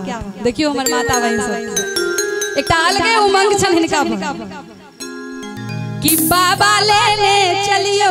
क्या बात। देखियो हमर माता बहिन सब एकटा अलगे उमंग छन हिनका कि बाबा ले ले चलियो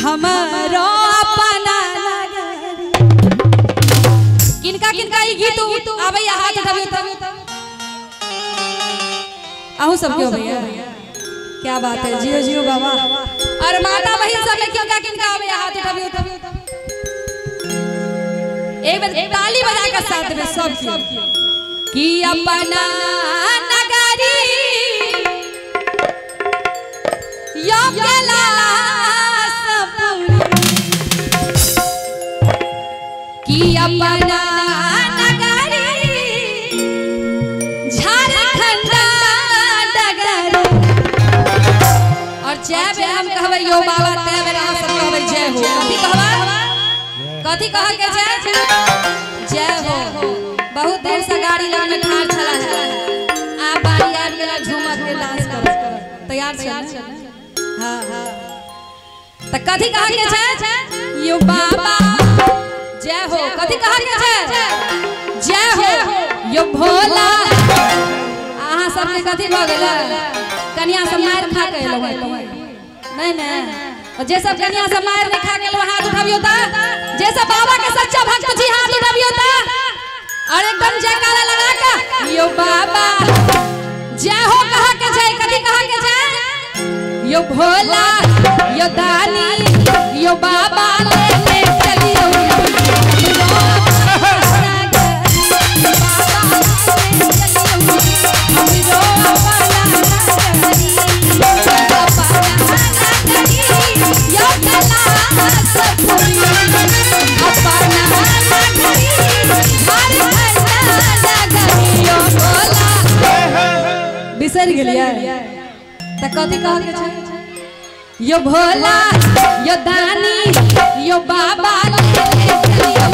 हमरो अपना नगरी। किनका किनका ई गीत आबैया हाथ उठाबियो त अहू सब के भैया क्या बात है। जियो जियो बाबा। और माता बहिन सब में किनका किनका आबैया हाथ उठाबियो त एक बार ताली बजा कर साथ में सब कि अपना नगरी यो कि अपना नगरी झारखंड डगर। और जय बेर हम कहबै यो बाबा तै बेर अहाँ सब कहबै जय हो। कथी कहबै? कथी कह के जय जय हो। बहुत देर से गाड़ी लग में ठाड़ छला है, आ बारी आबि गेला झूमर के डांस कर तैयार छै। हां हां त कथी कह के जय यो बाबा जय हो। कथी कह के जय जय हो यो भोला। अहाँ सबके कथी भऽ गेलै? कनिया सब मारि खा के एलहुँ नहीं नहीं, जे सब कनिया सब मारि नहीं खा के एलहुँ हाथ उठाबियो त, जे सब बाबा के सच्चा भक्त छी हाथ उठाबियो त और एकदम जयकारा लगा के यो बाबा जय हो कह के जय। कथी कह के जय? यो भोला यो दानी यो बाबा ले ले चलियो बिसरि गेलियै त कथी कह के छै? यो भोला यो दानी यो बाबा ले ले चलियो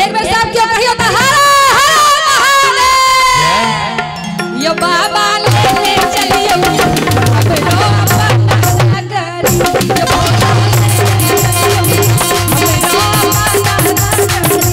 एक बार सब क्यों कहियो त हर हर महादेव यो बाबा ले ले चलियो हमरो अपना नगरी यो भोला ले ले चलियो हमरो अपना नगरी।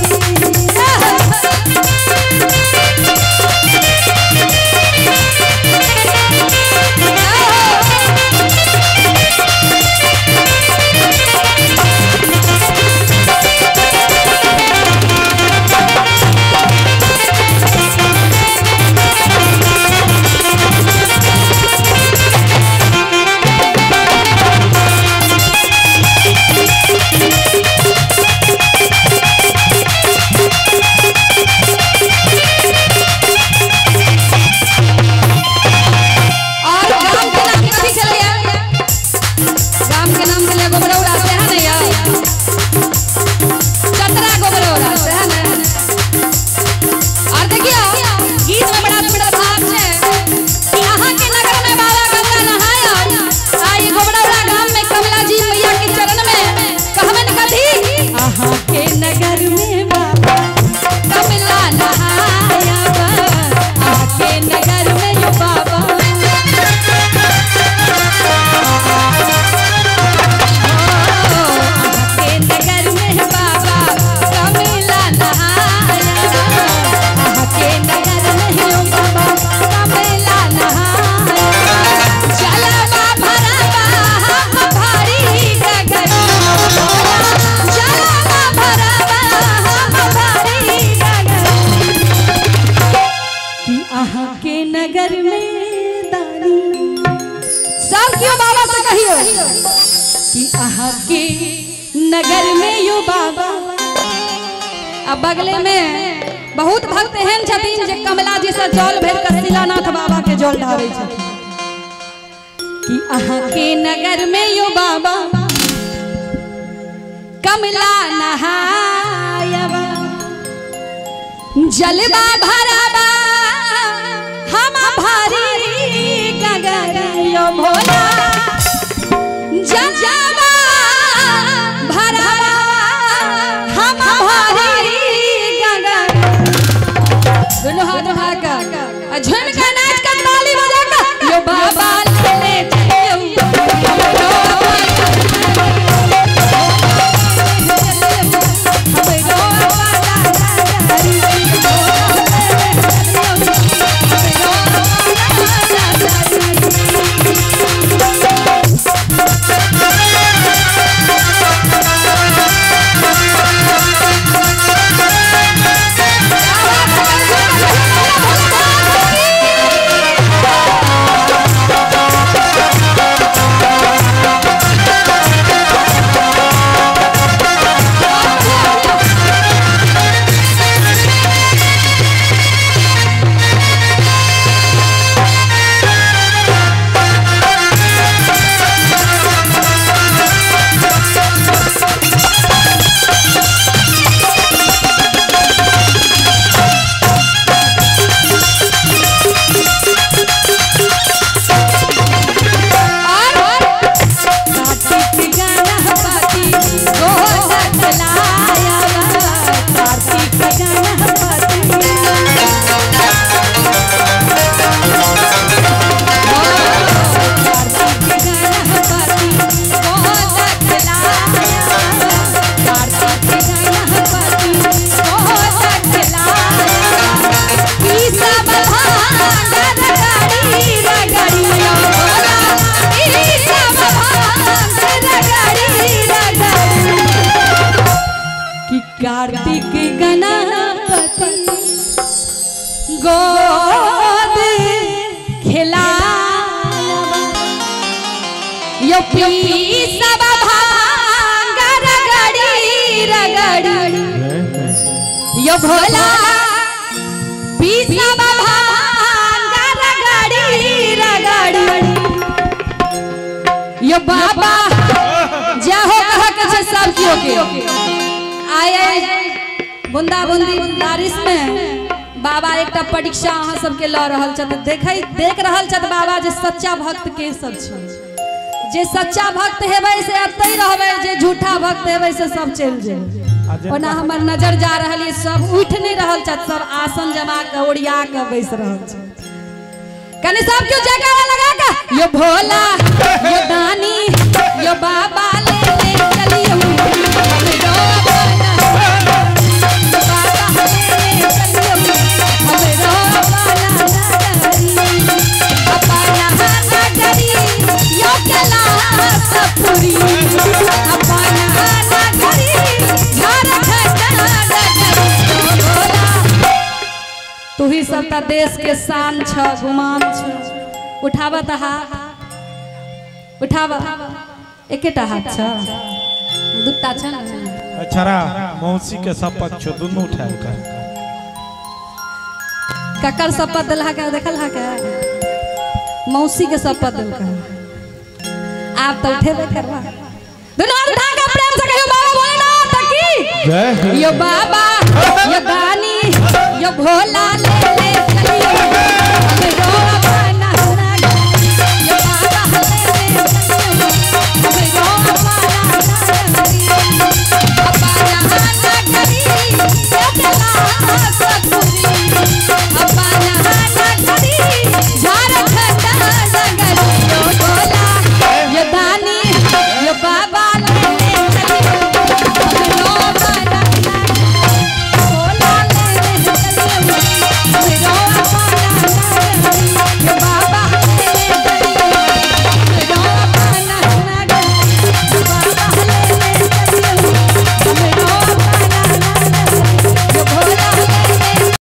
अहाँ के नगर में दानी। सब क्यों बाबा से कहियो कि अहाँ के नगर में यो बाबा। अब बगले में बहुत भक्त एहन छथिन जे कमला जी से जल भर के शिलानाथ बाबा के जल ढारै छथिन कि अहाँ के नगर में यो बाबा कमला नहायबा जलवा भराबा हम भारी गगर यो भोला जलवा भराबा हम भारी गगर। दोनों हाथ उठा कर झुम के नाच कर ताली बजा कर यो बाबा ले चलियो कार्तिक गणपति गोद खिलावा यो पी सब भांग रगड़ी रगड़ी यो भोला पी सब भांग रगड़ी रगड़ी यो बाबा जय हो कह के छै सब कियो के आए बूंदा बूंदी बारिश में बाबा एकटा परीक्षा अहाँ सबके ल रहल छथि। देख रहल छथि बाबा जे सच्चा भक्त के सब छै। जे सच्चा भक्त हेबै से एतै रहबै, जे झूठा भक्त हेबै से सब चलि जेबै। ओना हमर नजर जा रहल ये सब उठि नहि रहल छथि, सब आसन जमा के ओरिया के बैस रहल छथि। कनि सब क्यों जयकारा लगा के यो भोला यो दानी यो बाबा ले ले चलियो तू ही सब त देश के शान छ गुमान छ। उठावा त हाथ उठावा, एकेटा हाथ छ दुटा छ ना। अच्छा मौसी के शपथ छो दुनू उठायल कर। ककर शपथ दिलहा के देखल हा के मौसी के शपथ दिलका। आप तो उठेबे करबा। दुनू हाथ उठा के प्रेम से कहियो बाबा भोलेनाथ की जय। यो बाबा यो दानी यो भोला ले।